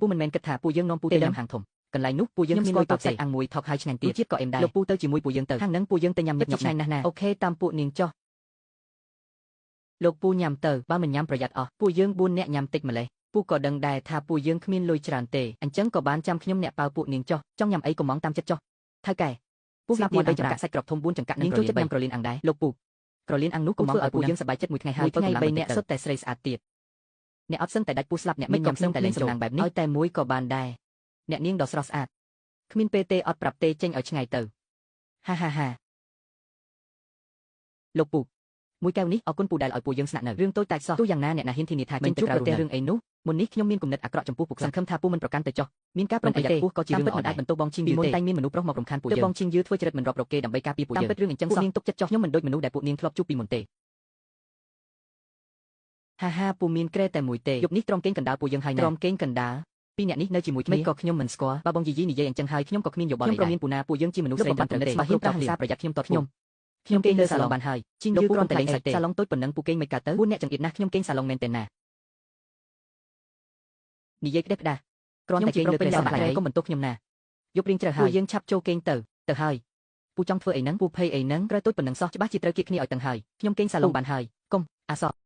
ពូមិនមែនគិតថាពួកយើងនាំពូទៅញ៉ាំហាងធំកន្លែងនោះពួកយើងគ្មានលុយតបសាច់អាំងមួយថោកហើយឆ្ងាញ់ទៀតជាតិក៏អែមដែរលោកពូទៅជាមួយពួកយើងទៅហាងហ្នឹងពួកយើងទៅញ៉ាំញឹកញាប់ឆ្ងាញ់ណាស់ណាអូខេតាមពួកនាងចុះលោកពូញ៉ាំទៅបើមិនញ៉ាំប្រយ័ត្នអស់ពួកយើង4នាក់ញ៉ាំតិចម្លេះពូក៏ដឹងដែរថាពួកយើងគ្មានលុយច្រើនទេអញ្ចឹងក៏បានចាំខ្ញុំអ្នកប៉ៅពួកនាងចុះចង់ញ៉ាំអីក៏ម៉ងតាមចិត្តចុះថៅកែពូស្លាប់មាន់3ចង្កាក់សាច់ក្រកធំ4ចង្កាក់និងចូលចិត្តញ៉ាំក្រលៀនអាំងដែរលោកពូក្រលៀនអាំងនោះក៏មកឲ្យពួកយើងសប្បាយចិត្តមួយថ្ងៃហើយថ្ងៃ3នាក់សុទ្ធតែស្រីស្អាតទៀតអ្នកអត់សឹងតែដាច់ពូស្លាប់អ្នកមិនក៏សឹងតែលេងសំណាងបែបនេះឲ្យតែមួយក៏បានដែរអ្នកនាងដ៏ស្រស់ស្អាតគ្មានពេលទេអត់ប្រាប់ទេចេញឲ្យឆ្ងាយទៅហាហាហាលោកពូមួយកែវនេះអរគុណពូដែលឲ្យពួកយើងស្នាក់នៅរឿងតូចតាចសោះទោះយ៉ាងណាអ្នកណាហ៊ានធានាថាចេញទៅក្រៅរឿងអីនោះមុននេះខ្ញុំមានគំនិតអាក្រក់ចំពោះពួកសង្ឃឹមថាពូមិនប្រកាន់ទៅចុះមានការប្រុងប្រយ័ត្នពោះក៏ជារឿងល្អដែរបន្ទោសបងឈីងយឺទេតែមានមនុស្សប្រុសមករំខានពួកយើងបងឈីងយឺធ្វើចរិតមិនរាប់រកគេដើម្បីការពារពួកយើងតាមពិតរឿងអញ្ចឹងសោះនាងទុកចិត្តចុះខ្ញុំមិនដូចមនុស្សដែលពួកនាងធ្លាប់ជួបពីមុនទេហាហាពូមានក្រែតែមួយទេយប់នេះទ្រាំគេងកណ្ដាលពួកយើងហើយណាទ្រាំគេងកណ្ដាលពីរអ្នកនេះនៅជាមួយគ្នាមិនក៏ខ្ញុំមិនស្គាល់បើបងយីយីនិយាយអញ្ចឹងហើយខ្ញុំក៏គ្មានយោបល់អីដែរខ្ញុំប្រមានពូណាពួកយើងជាមនុស្សស្រីត្រឹមត្រូវទេបើហ៊ានប្រើហិង្សាប្រយ័ត្នខ្ញុំតតខ្ញុំខ្ញុំគេងលើសាឡុងបានហើយជីងយឺគ្រាន់តែលេងសាច់ទេសាឡុងតូចប៉ុណ្ណឹងពូគេងមិនកើតទៅ4អ្នកចង្អៀតណាស់ខ្ញុំគេងសាឡុងមែនទេណានិយាយក្តេះផ្ដាស់គ្រាន់តែគេងលើពេញសាឡុងកុំបន្ទោសខ្ញុំណាយប់រៀងជ្រៅហើយយើងឆាប់ចូលគេងទៅទៅហើយពូចង់ធ្វើអីហ្នឹងពូភ័យអីហ្នឹងក្រោយតូចប៉ុណ្ណឹងសោះច្បាស់ជាត្រូវគៀកគ្នាឲ្យតឹងហើយខ្ញុំគេងសាឡុងបានហើយកុំអាសក់